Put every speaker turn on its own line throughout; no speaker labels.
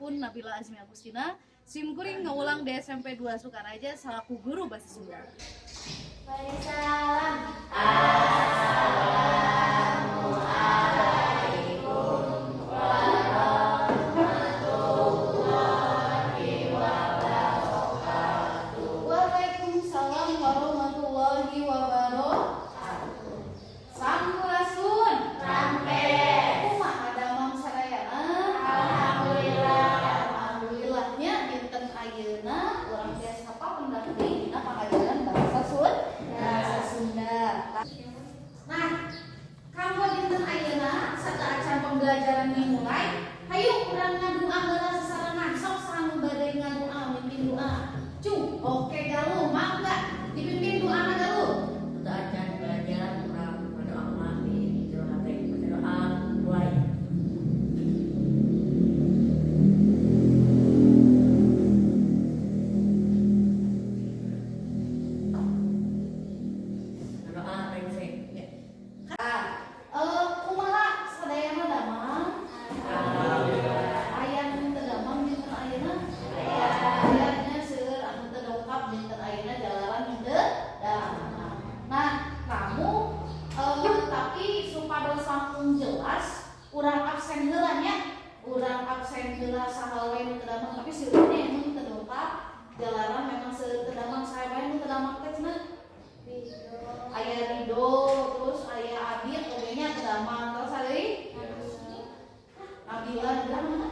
pun Nabila Azmi Agustina. Sim kuring ngawulang di SMP 2 Sukaraja selaku guru bahasa Sunda.
Waalaikumsalam.
Assalamualaikum warahmatullahi wabarakatuh. Waalaikumsalam warahmatullahi wabarakatuh. Sampurasun.
Rampes.
Kumaha damang sadayana?
Alhamdulillah.
Alhamdulillah nya dinten ayeuna urang tiasa papendak deui dina pangajaran bahasa Sunda. Bahasa Sunda. Nah, kanggo dinten ayeuna sateuacan pembelajaran dimulai, hayu urang ngadua heula sasarengan. Sok saha nu bade ngadua, mimpin doa? Cung, oke Galuh, mangga dipimpin doana, Galuh.
Acan pelajaran, urang berdoa mah di jero hate. Berdoa mulai. Berdoa rengse.
Ah, kumaha sadayana damang? Aya nu teu damang dinten ayeuna? Aya. Aya nya, seueur anu teu dongkap dinten ayeuna jalaran teu damang. Nah, kamu tapi supados langkung jelas, urang absen heula nya. Urang absen heula saha we nu teu damang, tapi seueurnya emang teu dongkap jalaran memang seueur teu damang. Saha wae nu teu damang teh cenah? Aya Rido, terus aya Adit oge nya teu damang. Terus ada deui? Nabila, Nabila mana?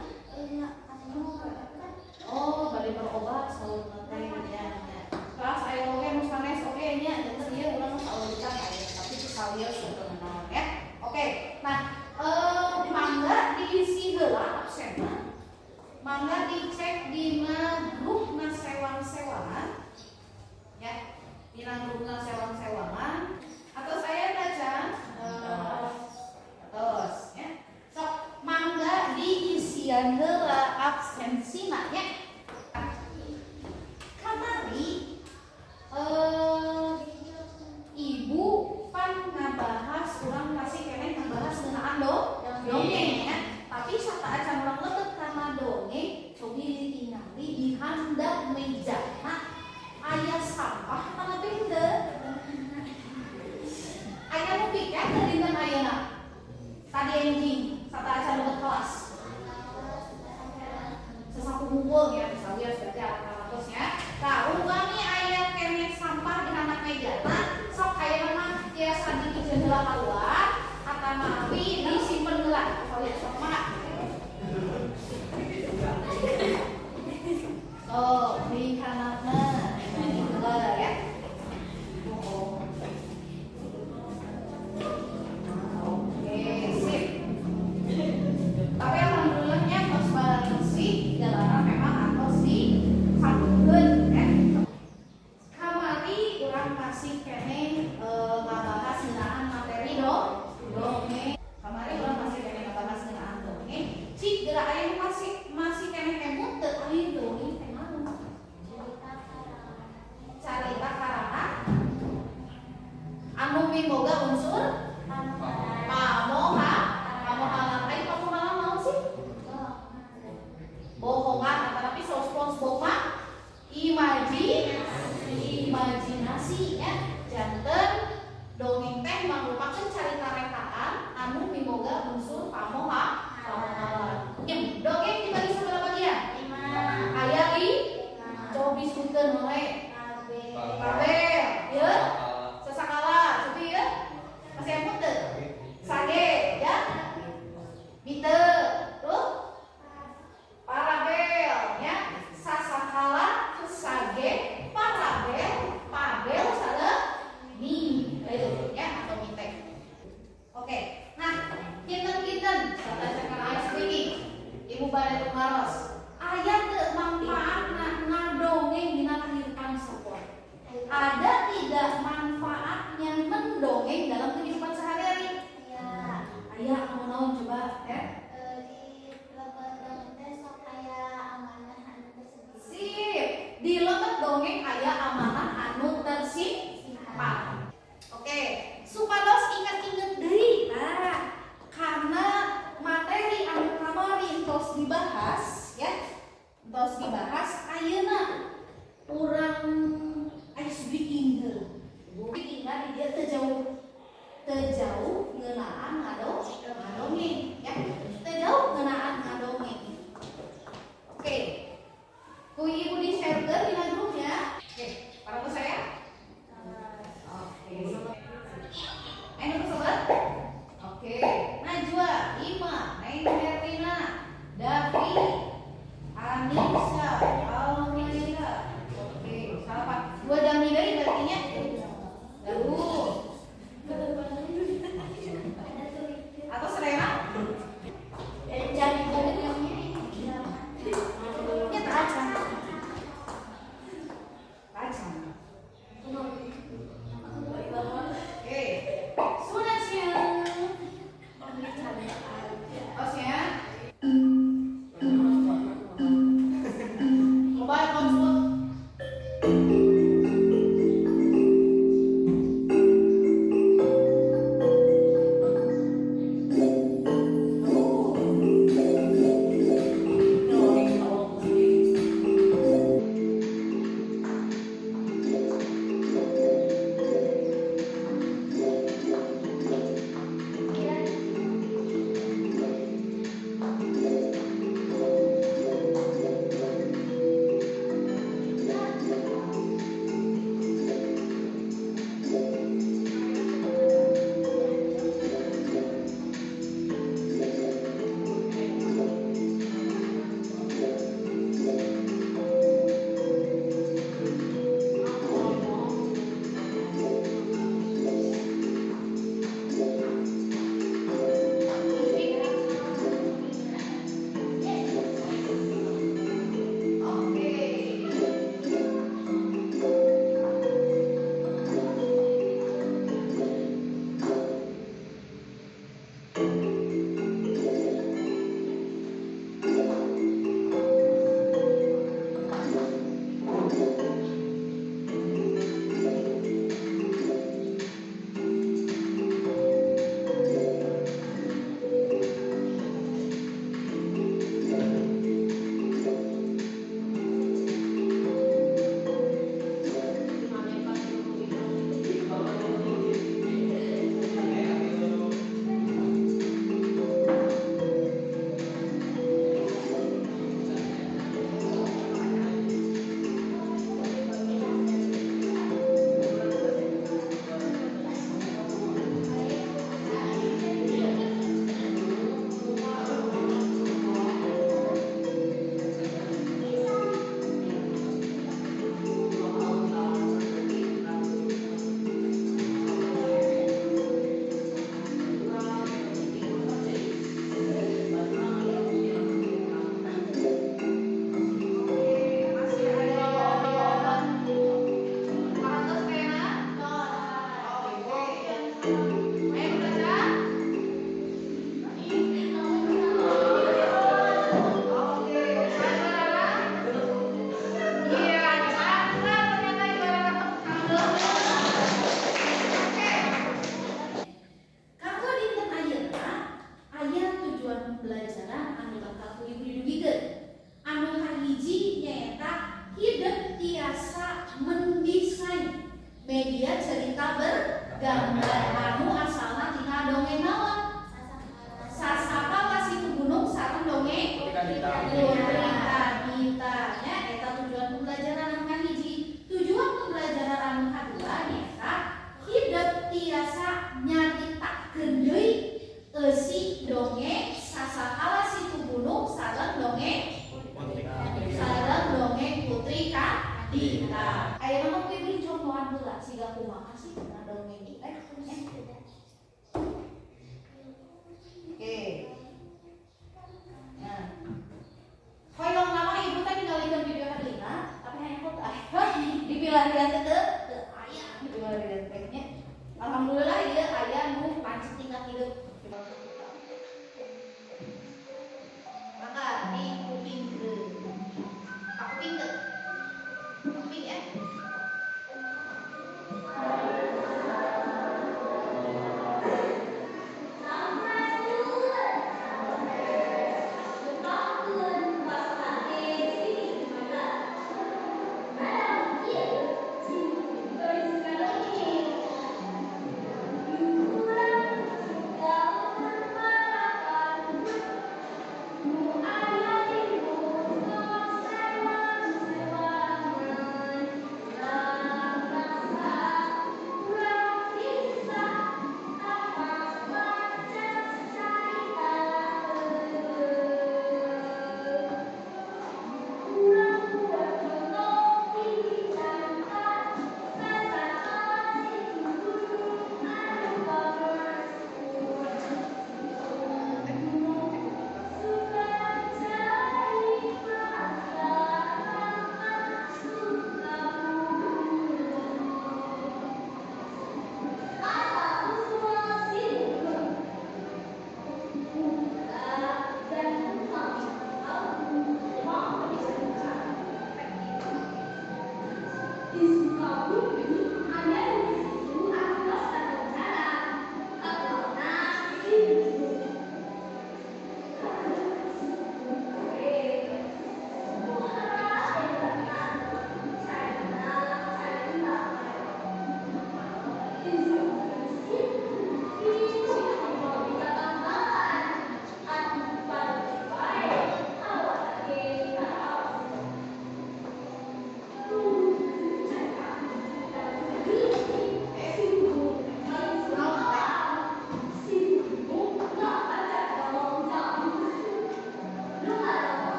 Oh, bade berobat saurna teh nya. Terus aya oge nu sanes oge nya, janten ieu urang mah saeutik aya, tapi teu sawios teu naon ya. Oke, nah mangga diisi heula absenna. Mangga dicek dina grupna sewang-sewangan. Ya, dina grupna sewang-sewangan atau saya baca terus ya. Sok mangga diisian heula absensina nya. Kamari ibu pan ngabahas, urang masih keneh ngabahas ngeunaan dongeng ya. Tapi sateuacan urang lebet kana dongeng, cobi ditingali di handap meja. Nah, aya sampah atanapi henteu? Aya nu piket teu dinten ayeuna? Tadi enjing sateuacan lebet kelas. Sesapu hungkul ya, misalnya berarti alat-alat ya. Nah, upami aya keneh sampah di handap meja. Nah, sok ayeuna mah tiasa dipiceun heula keluar atanapi disimpen heula. Misalnya sok mangga. Oh, di handapna heula ya. Oh. Oke, sip. Tapi alhamdulillahnya tos bersih jalanan memang atos disapukeun ya. Kamari urang masih keneh ngabahas ngeunaan materi dongeng. Kamari urang masih keneh ngabahas ngeunaan dongeng. Cik geura aya nu masih masih keneh emut teu ari dongeng teh naon? Carita karangan anu miboga unsur pamoha pamohalan. Ayo, pamohalan naon sih? Bohongan tapi SpongeBob mah imajinasi ya. Janten dongeng teh mangrupakeun carita rekaan anu miboga unsur pamohalan. Dongeng dibagi sabaraha bagian? Aya li cobi sebutkeun we. Parabel, ya. Sasakala, cobi ya. Masih emut teu? Sage, ya. Mite, tuh. Parabel, ya. Sasakala, sage, parabel, pabel, sareng mite, ya atau mite. Oke, nah, kinten-kinten sateuacan ice breaking. Ibu bade tumaros. Aya teu manfaatna ngadongeng dina kehidupan sapoe? Ada tidak manfaatnya mendongeng dalam kehidupan sehari-hari? Aya, kamu naon coba ya?
Di lebet dongeng teh sok aya amanah anu tersimpan.
Sip. Di lebet dongeng aya amanah anu tersimpan. Oke, supados inget-inget deui. Nah, karena materi anu kamari tos dibahas ya.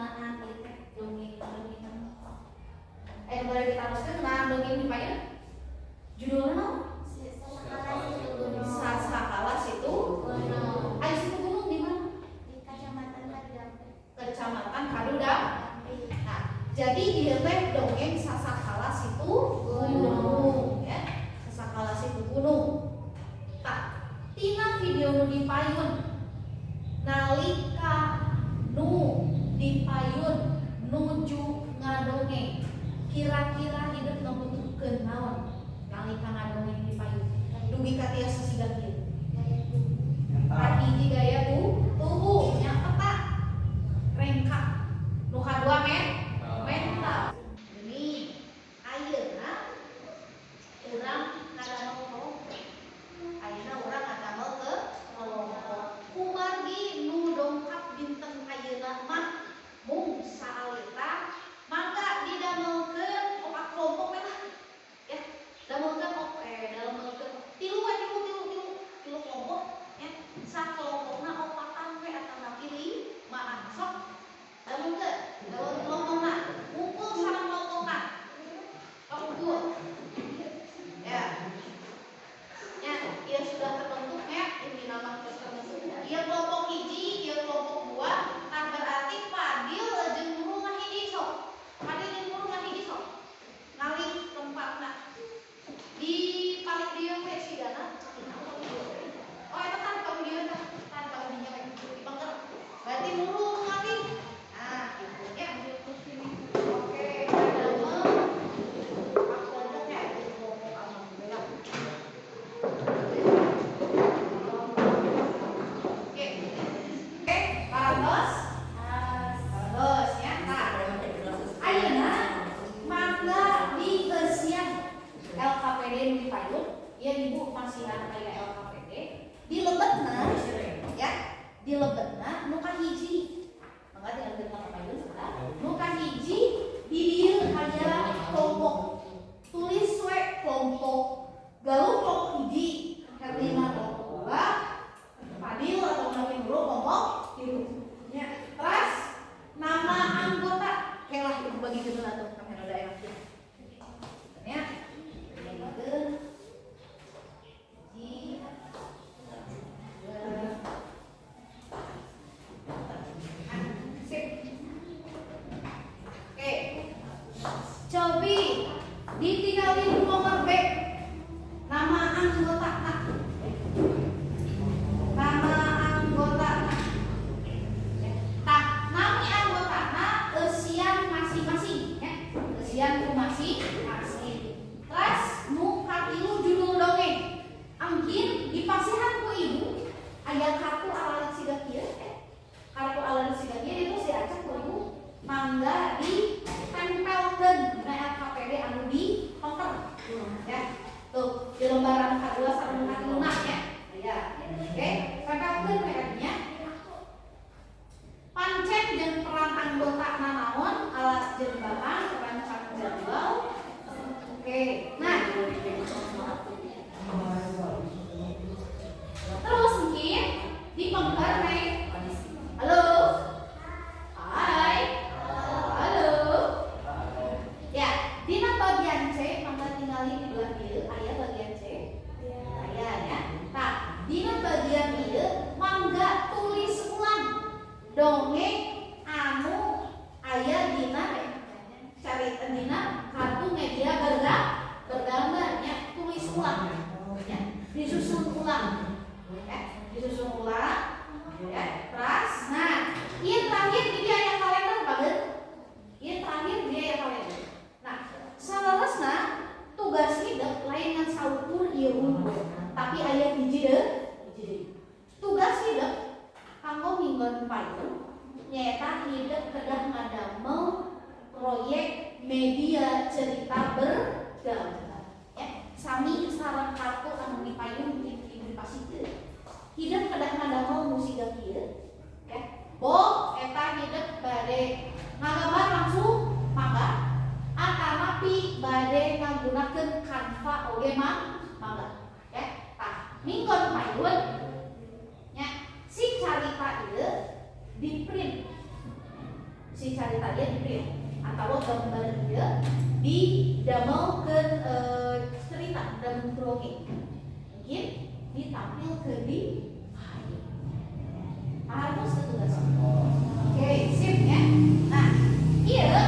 Ngeunaan ieu teh dongeng dongeng. Eh, boleh ditaroskeun ngeunaan dongeng di payun? Judulna naon?
Sasakala Situ Gunung.
Sasakala Situ
Gunung.
Ayo, Situ Gunung di mana?
Di Kecamatan Kadudampit.
Kecamatan Kadudampit. Nah, jadi ieu teh dongeng Sasakala Situ Gunung ya. Sasakala Situ Gunung. Tah, tina video nu dipayun, nalika nu dipayun nuju ngadongeng, kira-kira hidup ngabutuhkeun naon nalika ngadongeng di payun dugi ka tiasa siga kieu?
Gaya tubuh.
Kahiji gaya tubuh nya, peta rengkak. Nu kadua mental. Ini ayeuna urang ngadamel kelompok. Ayeuna urang ngadamel ke kelompok. Kumargi nu dongkap dinten ayeuna mah mung saalita, mangga didamelkeun opat kelompok we lah ya. Damelkeun damelkeun tilu we, tilu tilu tilu tilu kelompok ya. Sakelompokna opatan we atanapi limaan. Sok damelkeun, damelkeun kelompokna, ngumpul sareng kelompokna. Sok ngumpul ya. Ya, ia sudah terbentuk ya, ini nama terus terbentuk. Ieu kelompok hiji, ieu kelompok dua. Nah, berarti Fadil jeung Nurul ngahiji sok. Fadil jeung Nurul ngahiji sok. Ngalih tempatna. Di paling dieu we sigana. Oh, eta kan tong dieu tah, kan tong dinya we di pengker. Berarti Nurul ngalih. Nah, gitu ya. Oke, damel kelompoknya itu kelompok, alhamdulillah. Oke. Oke, parantos? Parantos ya. Nah, ayeuna mangga dieusian LKPD nu di payun, ya Ibu masihan aya LKPD, di lebetna ya, di lebetna nu kahiji. Mangga tinggal kita ka payun sebentar. Nu kahiji di dieu aya kelompok. Tulis we kelompok. Galuh kelompok hiji, Herlina kelompok dua, Fadil atau Nabi Nurul kelompok tilu. Ya, terus nama anggota kayak ibu bagi ke dulu atuh kami rada enak ya. Ya. Bagikeun. Hiji, dua. Nah, sip. Oke. Cobi ditinggalin nomor B. Nama anggota. Nama anggota. Tah, nami anggotana eusian masing-masing ya. Eusian ku masing-masing. Terus nu katilu judul dongeng. Angkin dipasihan ku ibu aya kartu alat siga kieu, kartu alat siga kieu itu diacak ku ibu, mangga ditempelkeun dina LKPD anu di counter ya. Tuh, di lembaran kedua sareng katiluna ya. Ya. Oke, tempelkeun we nya. Pancen jeung peran anggota nanaon, alat jeung bahan, rancang jadwal. Oke, nah, terus mungkin di pengker nih. Halo. Hai. Halo. Ya, dina bagian C, mangga tingali di belah dieu aya bagian C. Aya ya. Nah, dina bagian ieu mangga tulis ulang dongeng anu aya dina carita dina kartu media bergambar ya, tulis ulang ya, disusun ulang ya, disusun ulang ya. Terus nah, ieu terakhir ini aya kalender banget. Ieu terakhir dia aya kalender. Nah, saleresna tugas hidep lain ngan saukur ieu hungkul, tapi aya hiji deui, hiji deui tugas hidep kanggo minggon payun, nyaeta hidep kedah ngadamel proyek media cerita bergambar ya, sami sareng kartu anu dipayun di dipasikeun. Hidep kedah ngadamel nu siga kieu ya. Boh eta hidep bade ngagambar langsung mangga, atanapi bade ngagunakeun Canva oge mah mangga ya. Tah, minggon payun nya, si carita ieu di print. Si Si carita ieu di print atau gambar ieu didamelkeun cerita dan dongeng. Mungkin ditampilkeun di payun. Harus tugas. Oke, sip ya. Nah, ieu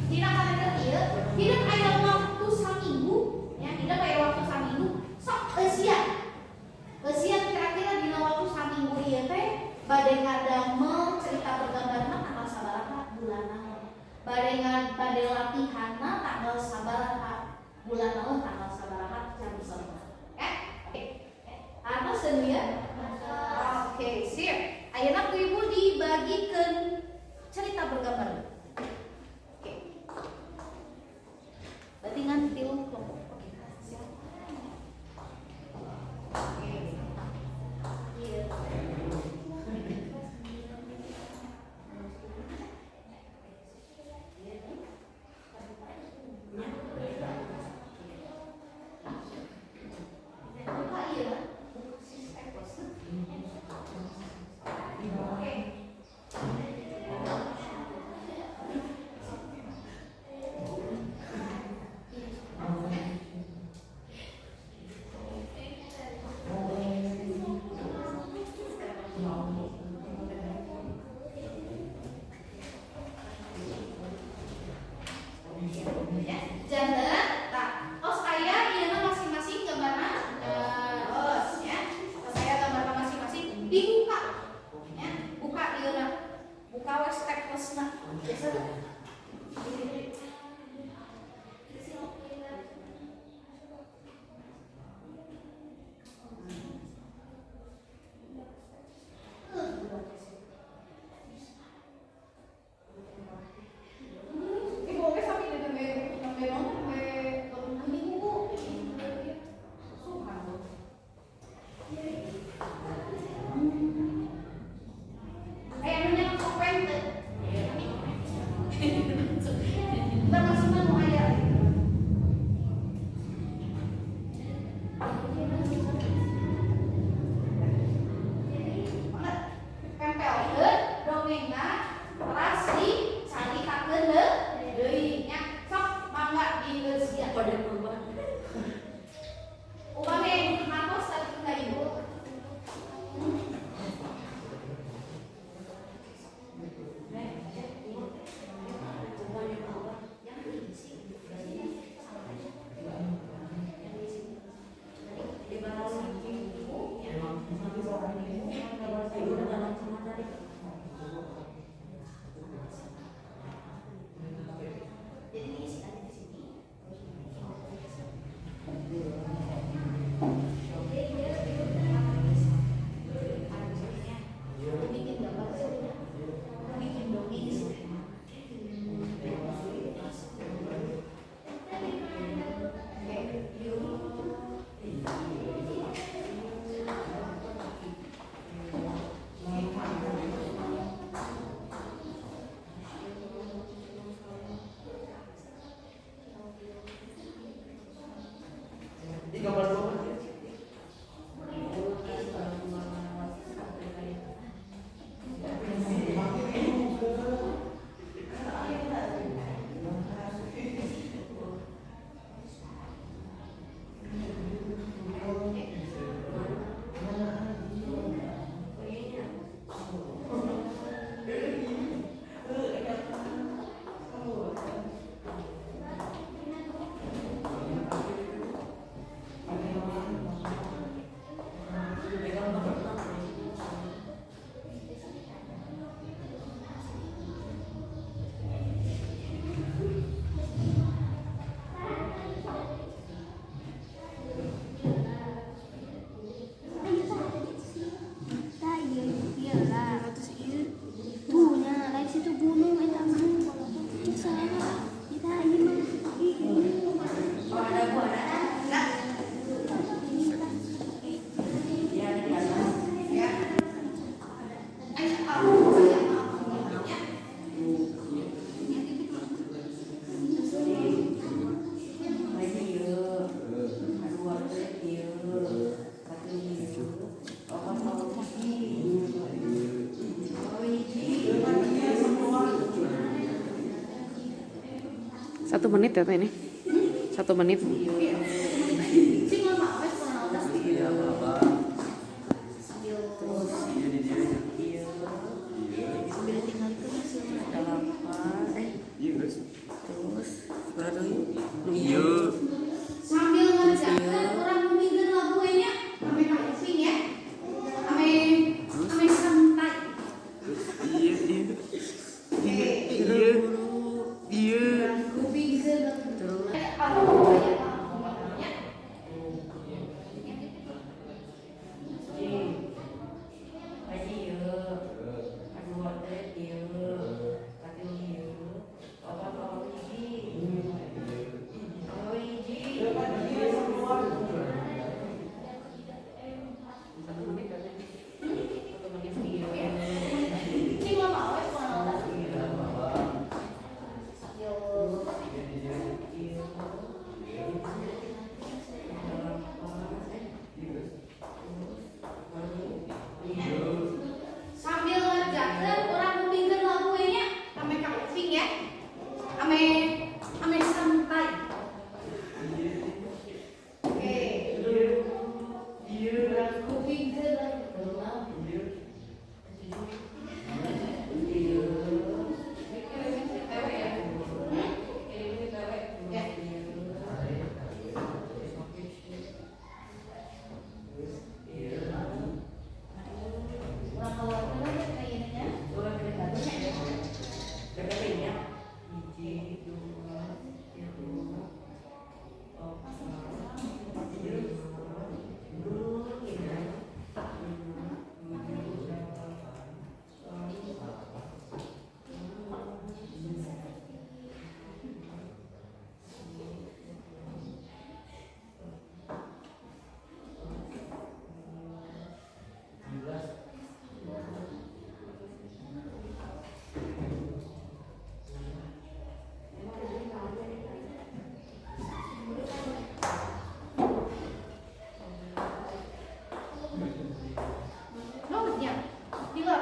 dina kalender ieu hidep aya waktu saminggu ya, hidep aya waktu saminggu sok eusian. Eusian kira-kira dina waktu saminggu ieu teh bade ngadamel cerita bergambarna tanggal sabaraha, bulan naon. Bade latihanna tanggal sabaraha, bulan naon, tanggal sabaraha, jam sabaraha. Eh, oke. Artos ya? Oke, sip. Ayeuna ku Ibu dibagikeun cerita bergambar. Oke. Berarti ngan tilu kelompok. Oke, siap. Oke. Iya. Buka iya. Buka si staples. Oke. Ya, janten tah tos aya ieu masing-masing gambarna, tos ya. Tos aya gambarna masing-masing dibuka. Ya, buka ieu, buka we staplesna. Biasa tuh. Ibu oke sami nembe nembe naon, nembe minggu, Bu. Subhanallah. Aya nu nyanak topeng teu? Termasuk nu aya. Tempelkeun dongengna teras dicaritakeun deui nya. Sok mangga dieusian.
Kode berubah.
Upami matos tadi ka Ibu. Yang diisi sama aja. Yang diisi.
Di bawah.
Ya.
Ibu udah sama tadi.
Jadi diisi aja di sini. Aku bikin gambar sih. Aku bikin dongeng sih. Oke, yuk.
1 menit ya, Teh, ini? 1 menit.
Iya. Sing lama wes kunaon tah?
Iya, apa?
Sambil
Iya, di dia aja.
Iya.
sambil tinggalikeun hasilna.
8.
Iya, guys.
Terus baru
Iya.
Sambil ngerjakeun urang ngupingkeun lagu we nya. Ame ka kuping ya. Ame ame santai.
Terus iya.
Oke.
Iya. Iya.
Kupingkeun lagu.
Terus.
Anu aya nya.
Haji ieu. Kadua teh ieu. Katilu ieu. Kaopat kaopat hiji. Kaopat hiji. 1 menit ya, Teh? 1 menit. Iya.
Sing lama wes kunaon tah? Sambil
Iya.
sambil ngerjakeun urang ngupingkeun lagu we nya. Ame ka kuping ya. Ame ame santai. Oke. Kupingkeun lagu. Hmm? Ya. Urang keluarkeun we kayaknya nya.
Hiji, dua, tilu, opat, lima, enam, tujuh, delapan,
No, nya. Gila.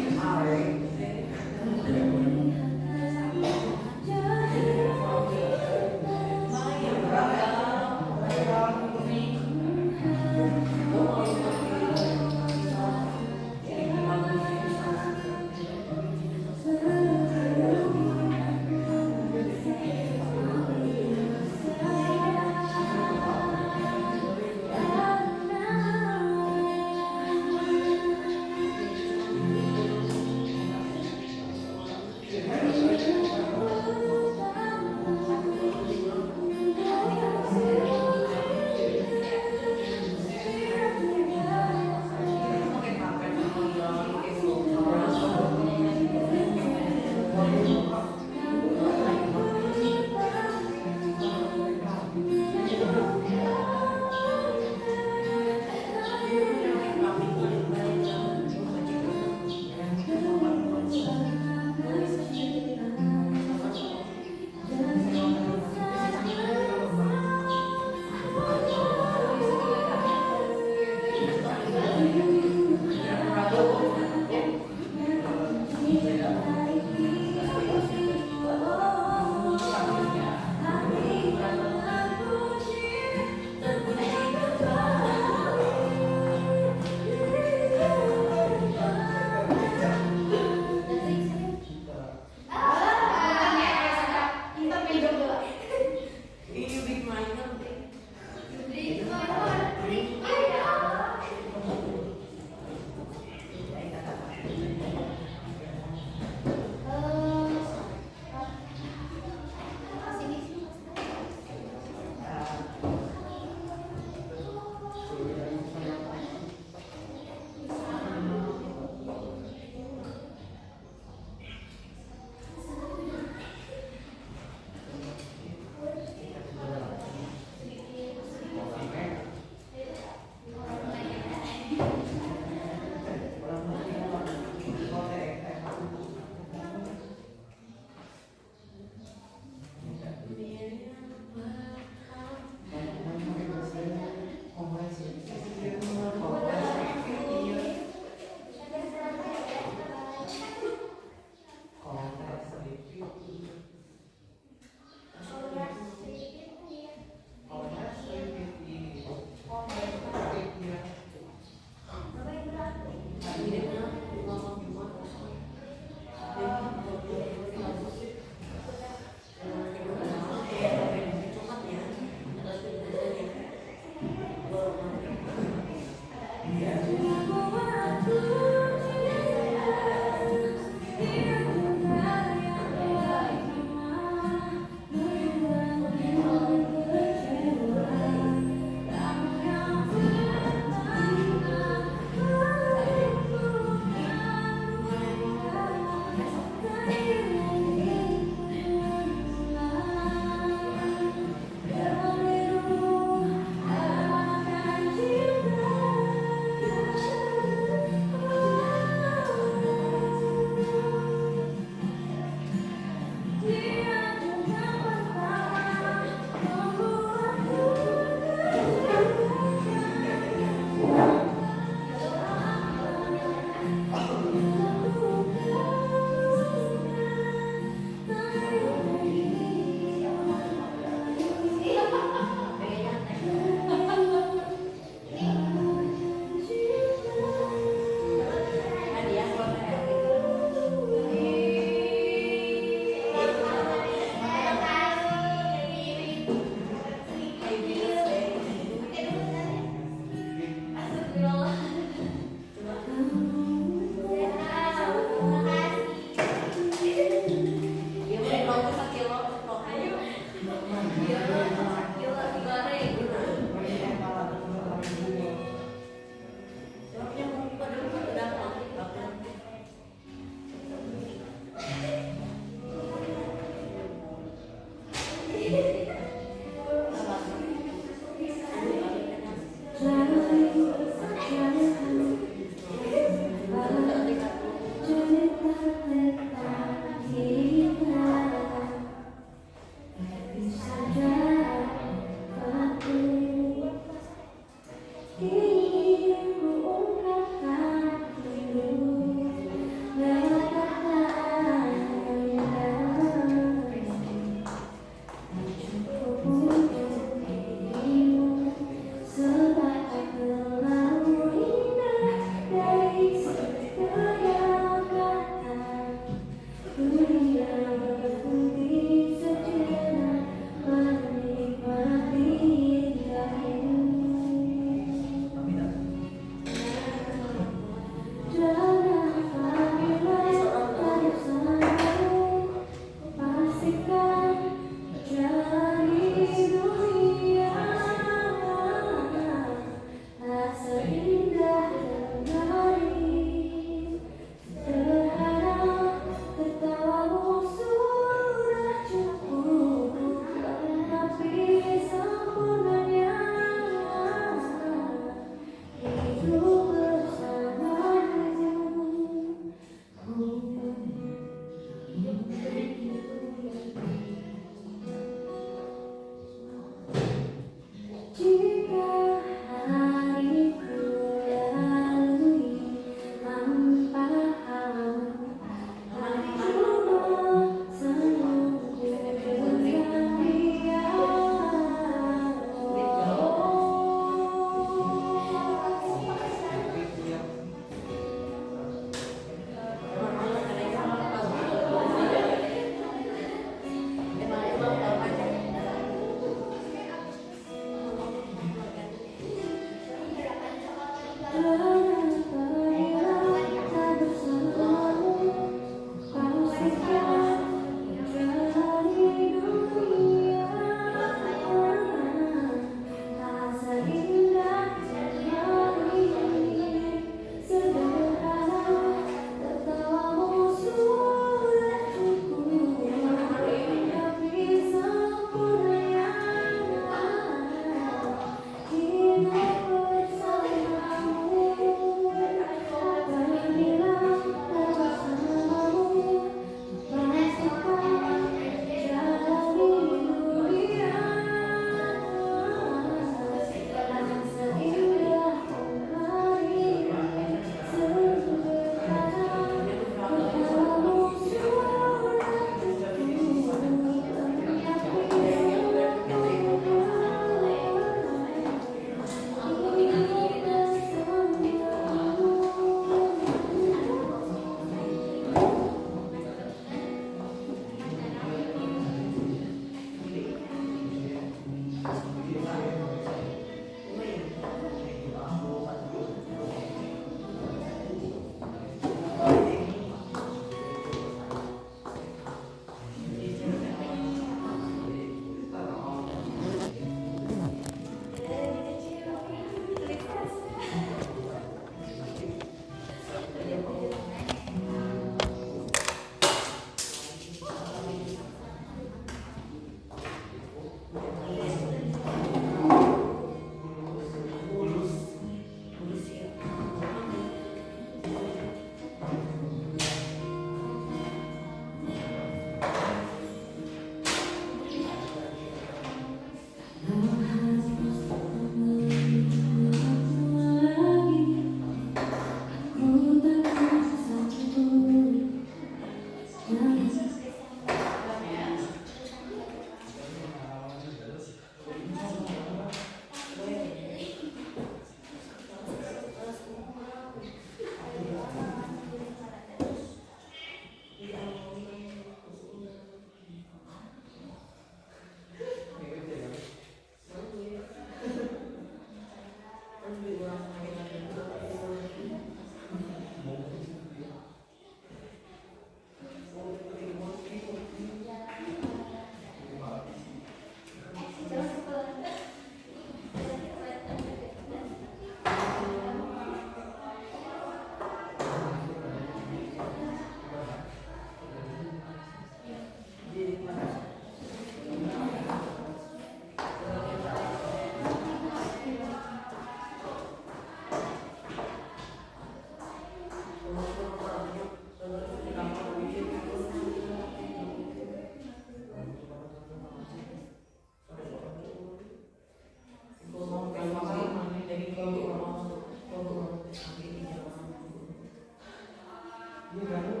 Iya.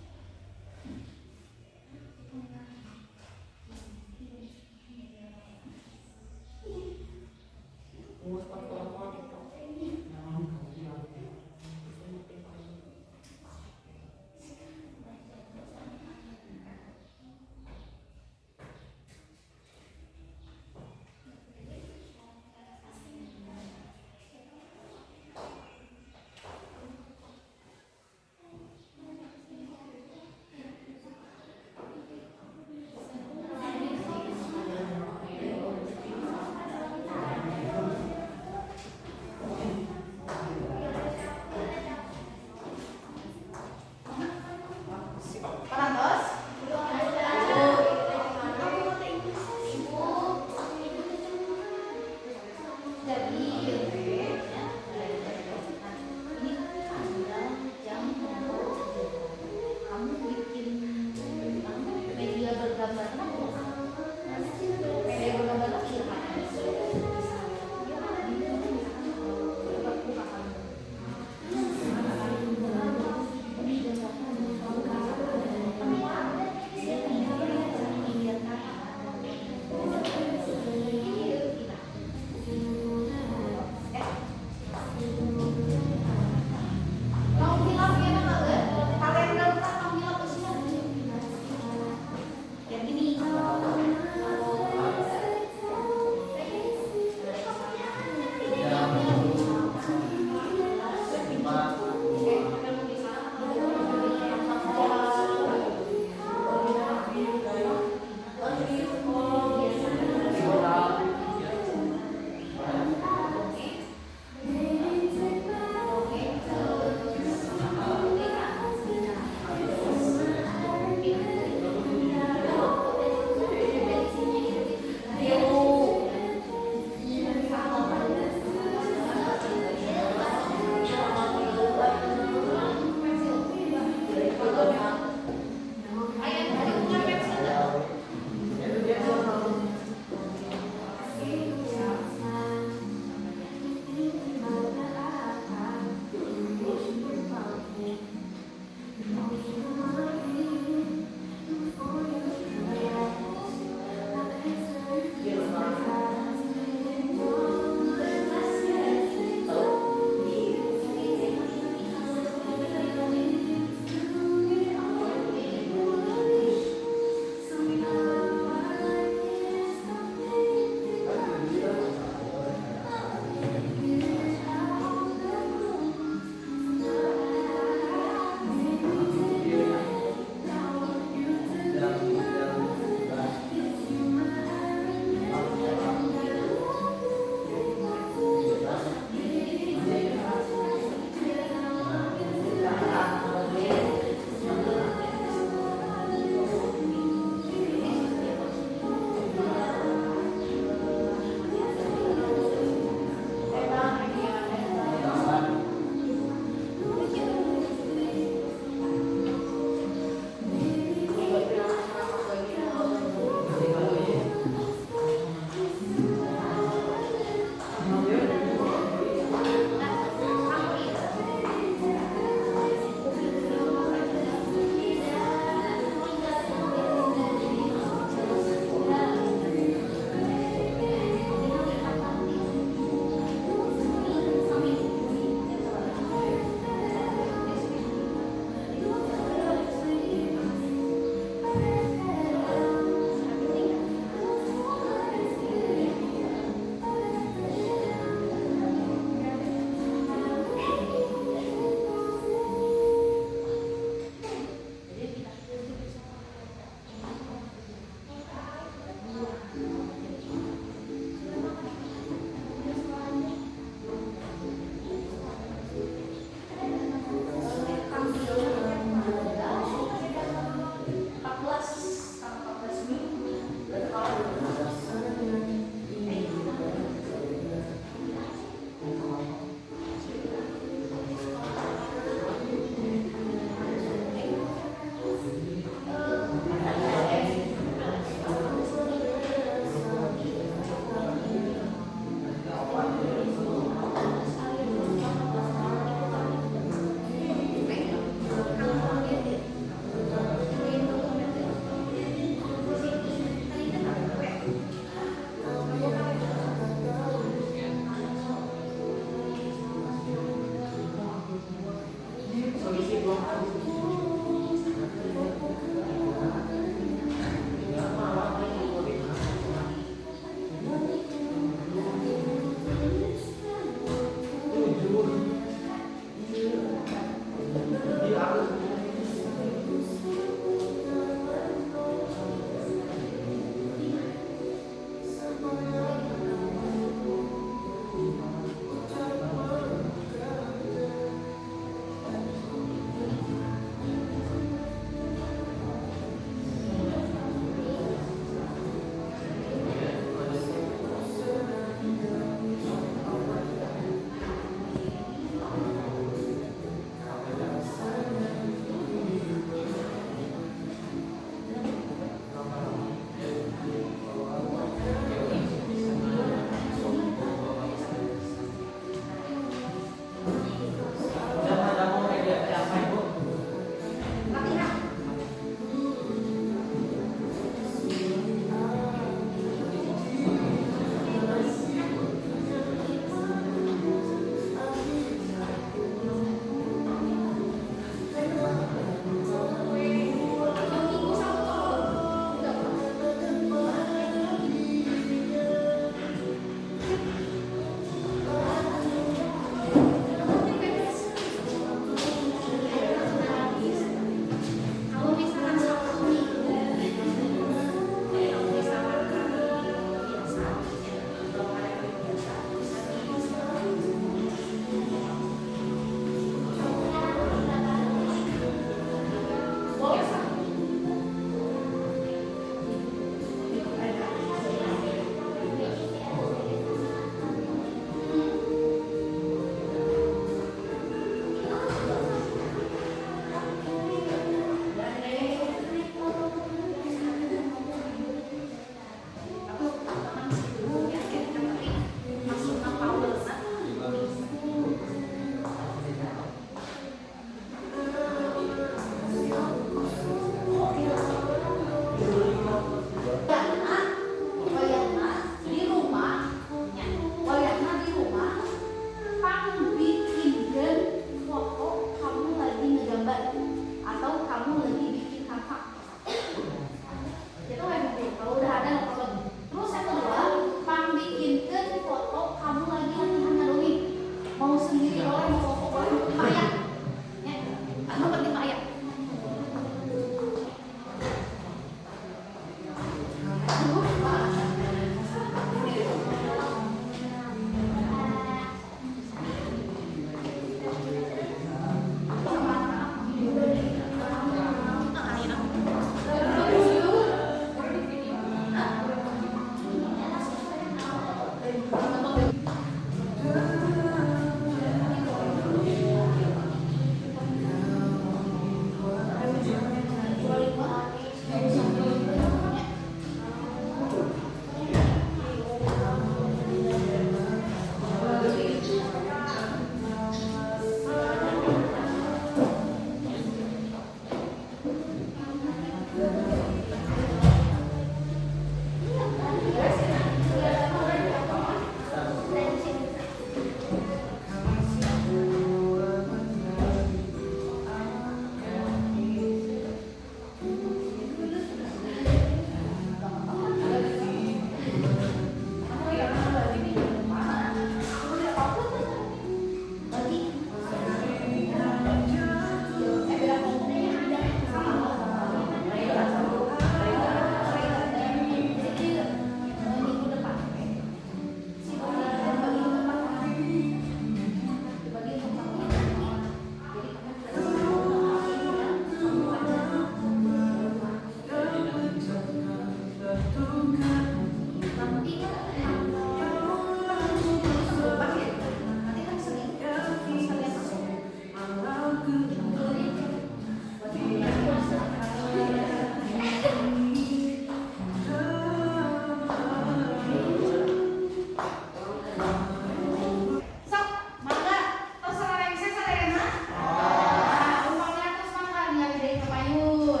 Sok, mangga tos sararengse sadayana? Nah, umpamina tos mangga ningali deui ka payun.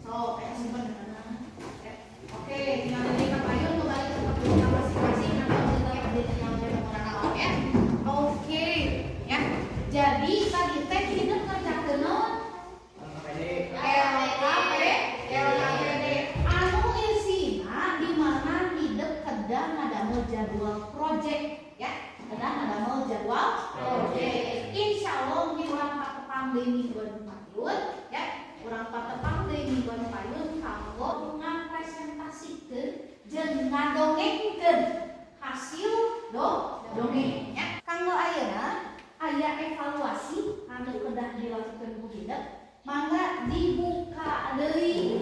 Sok, eta simpen mana? Oke, ningali deui ka payun kembali ke tempat kita masing-masing nanti kita update yang urang ya. Oke, ya. Jadi tadi teh hidup ngerjakeun naon? LKP, LKPD. Anu isina di mana hidup kedah ngadamel jadwal project ya, kedah ngadamel jadwal project. Insya Allah mungkin urang patepang deui mingguan payun ya, urang patepang deui mingguan payun kanggo ngapresentasikeun jeung ngadongengkeun hasil dongeng ya. Kanggo ayeuna aya evaluasi anu kedah dilakukan ku hidep, mangga dibuka deui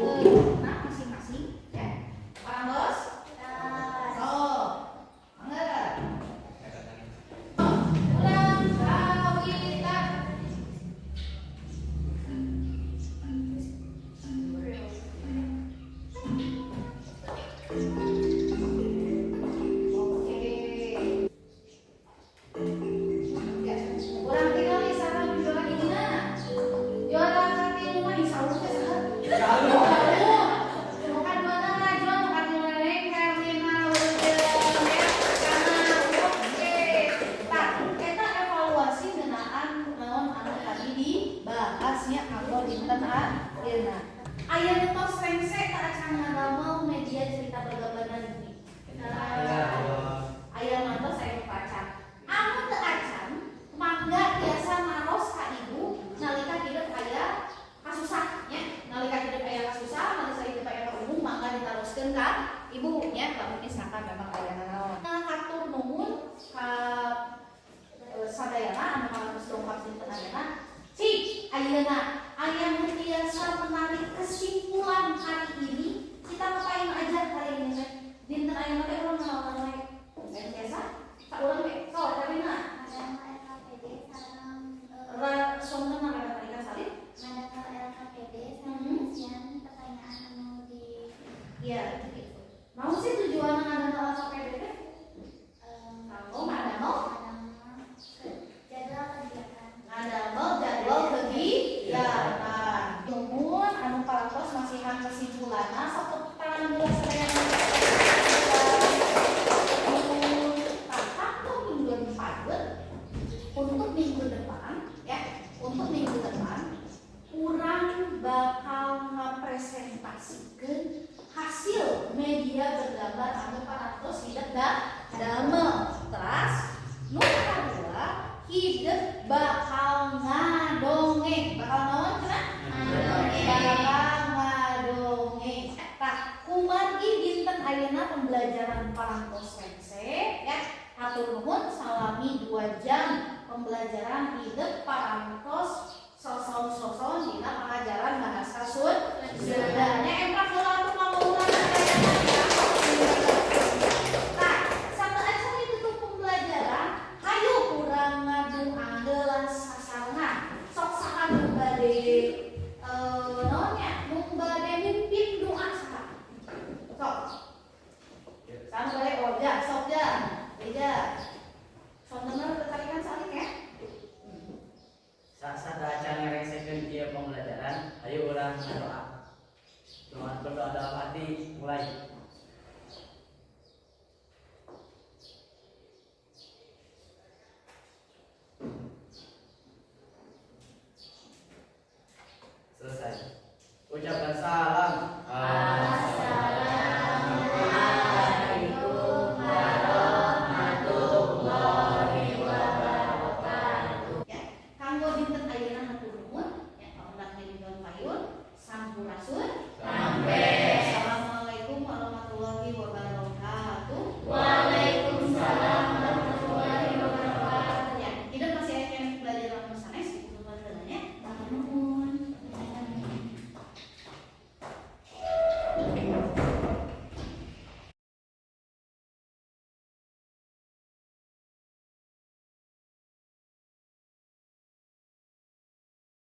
nah masing-masing ya. Parantos? Oh, mangga. Urang kawitan. Oke. Ya, urang tinggal saha juara hijina. Juara katilu mah insyaallah teh saha? Insyaallah. Nu kaduana Najwa, nu katilu Neneng Herlina Wilujeng ya. Karena oke. Tah, eta evaluasi ngeunaan naon anu tadi dibahas nya kanggo dinten ayeuna. Aya nu tos rengse teu acan ngadamel media cerita bergambar ini. Aya ngantos aya nu acan. Anu teu acan mangga tiasa naros ka ibu nalika hidup aya kasusah nya. Nalika hidup aya kasusah, nalika hidup aya kaumum mangga ditaroskeun ka ibu nya lamun misalkan memang aya nanaon. Nah, hatur nuhun ka sadayana anu parantos dongkap dinten ayeuna. Cik, ayeuna aya nu tiasa menarik kesimpulan hari ini, kita ngapain aja hari ini teh? Dinten ayeuna teh urang nganaonan wae. Aya nu tiasa? Saurang we. Sok, Karina.
Ngadamel LKPD sareng
Songkeun ada tarikan salib?
Ngadamel LKPD sareng ngisian pertanyaan anu di
Iya, gitu. Mau sih tujuan ngadamel LKPD teh? Kanggo ngadamel
ngadamel jadwal kegiatan.
Ngadamel jadwal kegiatan. Nuhun anu parantos masihan kesimpulanna, sok tepuk tangan dulu sadayana. Nuhun. Tah, kanggo minggu depan, untuk minggu depan ya, untuk minggu depan urang bakal ngapresentasikan hasil media bergambar anu parantos hidep damel. Terus nu kadua hidep bakal ngadongeng, bakal naon cenah?
Ngadongeng.
Bakal ngadongeng. Tah, kumargi dinten ayeuna pembelajaran parantos rengse ya. Hatur nuhun salami 2 jam pembelajaran hidep parantos soson-soson dina pengajaran bahasa Sunda. Nya emprak heula atuh kanggo urang sadayana ya. Tah, sateuacan ditutup. Gereja.